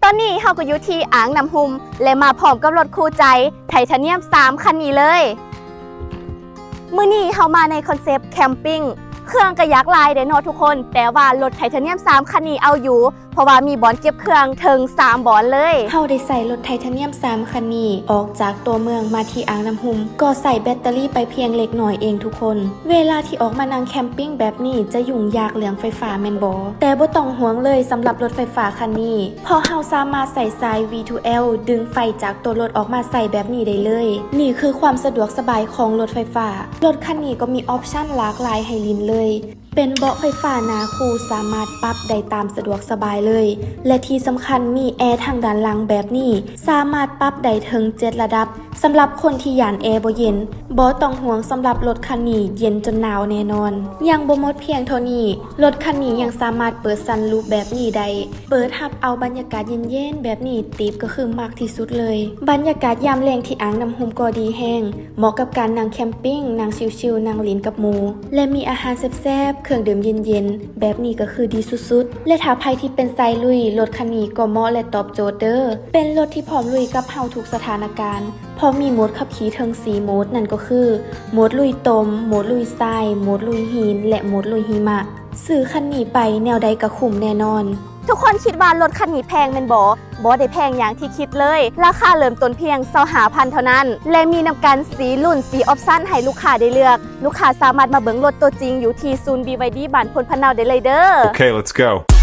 ຕອນນີ້ເຮົາກໍຢູ່ທີ່ອ່າງນ້ຳຮຸ່ມ ແລະ ມາພ້ອມກັບລົດຄູ່ໃຈໄທທານຽມສາມຄັນນີ້ເລີຍ. ມື້ນີ້ເຮົາມາໃນຄອນເຊັບແຄມປິງ ເຄື່ອງກໍຢາກຫຼາຍເດ້ເນາະທຸກຄົນ, ແຕ່ວ່າລົດໄທທານຽມສາມຄັນນີ້ເອົາຢູ່ ເພາະວ່າມີບ່ອນເກັບເຄື່ອງເຖິງສາມບ່ອນເລີຍ. ເຮົາໄດ້ໃຊ້ລົດໄທທານຽມສາມຄັນນີ້ອອກຈາກຕົວເມືອງມາທີ່ອ່າງນ້ຳຮຸ່ມ ກໍໃຊ້ແບັດເຕີຣີໄປພຽງເລັກນ້ອຍເອງທຸກຄົນ. ເວລາທີ່ອອກມານັ່ງແຄມປິງແບບນີ້ຈະຫຍຸ້ງຍາກເລື່ອງໄຟຟ້າແມ່ນບໍ່? ແຕ່ບໍ່ຕ້ອງຫ່ວງເລີຍສຳລັບລົດໄຟຟ້າຄັນນີ້ ເພາະເຮົາສາມາດໃຊ້ສາຍ V two L ດຶງໄຟຈາກຕົວລົດອອກມາໃຊ້ແບບນີ້ໄດ້ເລີຍ. ນີ້ຄືຄວາມສະດວກສະບາຍຂອງລົດໄຟຟ້າ. ລົດຄັນນີ້ກໍມີອອບຊັນຫຼາກຫຼາຍໃຫ້ຫຼິ້ນເລີຍ. ເປັນເບາະໄຟຟ້າໜ້າຄູ່ ສາມາດປັບໄດ້ຕາມສະດວກສະບາຍເລີຍ ແລະ ທີ່ສຳຄັນມີແອທາງດ້ານຫຼັງແບບນີ້ ສາມາດປັບໄດ້ເຖິງເຈັດລະດັບ. ສຳລັບຄົນທີ່ຢ້ານແອບໍ່ເຢັນ, ບໍ່ຕ້ອງຫ່ວງ, ສຳລັບລົດຄັນນີ້ເຢັນຈົນໜາວແນ່ນອນ. ຍັງບໍ່ໝົດພຽງເທົ່ານີ້, ລົດຄັນນີ້ຍັງສາມາດເປີດຊັນຣູບແບບນີ້ໄດ້, ເປີດຮັບເອົາບັນຍາກາດເຢັນໆແບບນີ້ ຕີບກໍຄືມັກທີ່ສຸດເລີຍ. ບັນຍາກາດຍາມແລງທີ່ອ່າງນ້ຳຮຸ່ມກໍດີແຮງ, ເໝາະກັບການນັ່ງແຄມປິງ, ນັ່ງຊິວໆ, ນັ່ງຫຼິ້ນກັບໝູ່ ແລະ ມີອາຫານແຊບໆ, ເຄື່ອງດື່ມເຢັນໆ, ແບບນີ້ກໍຄືດີສຸດໆ. ແລະ ຖ້າໃຜທີ່ເປັນສາຍລຸຍ, ລົດຄັນນີ້ກໍເໝາະ ແລະ ຕອບໂຈດເດີ້. ເປັນລົດທີ່ພ້ອມລຸຍກັບເຮົາທຸກສະຖານະການ, ເພາະມີໂໝດຂັບຂີ່ເຖິງສີ່ໂໝດ, ນັ້ນກໍຄື ໂໝດລຸຍຕົມ, ໂໝດລຸຍຊາຍ, ໂໝດລຸຍຫີນ ແລະ ໂໝດລຸຍຫິມະ. ຊື້ຄັນນີ້ໄປແນວໃດກໍຄຸ້ມແນ່ນອນ. ທຸກຄົນຄິດວ່າລົດຄັນນີ້ແພງແມ່ນບໍ່? ບໍ່ໄດ້ແພງຢ່າງທີ່ຄິດເລີຍ. ລາຄາເລີ່ມຕົ້ນພຽງຊາວຫ້າພັນເທົ່ານັ້ນ ແລະ ມີນຳກັນສີ່ລຸ້ນ, ສີ່ອອບຊັນໃຫ້ລູກຄ້າໄດ້ເລືອກ. ລູກຄ້າສາມາດມາເບິ່ງລົດຕົວຈິງຢູ່ທີ່ສູນ BYD ບ້ານໂພນພະເນົາໄດ້ເລີຍເດີ້. Okay, let's go.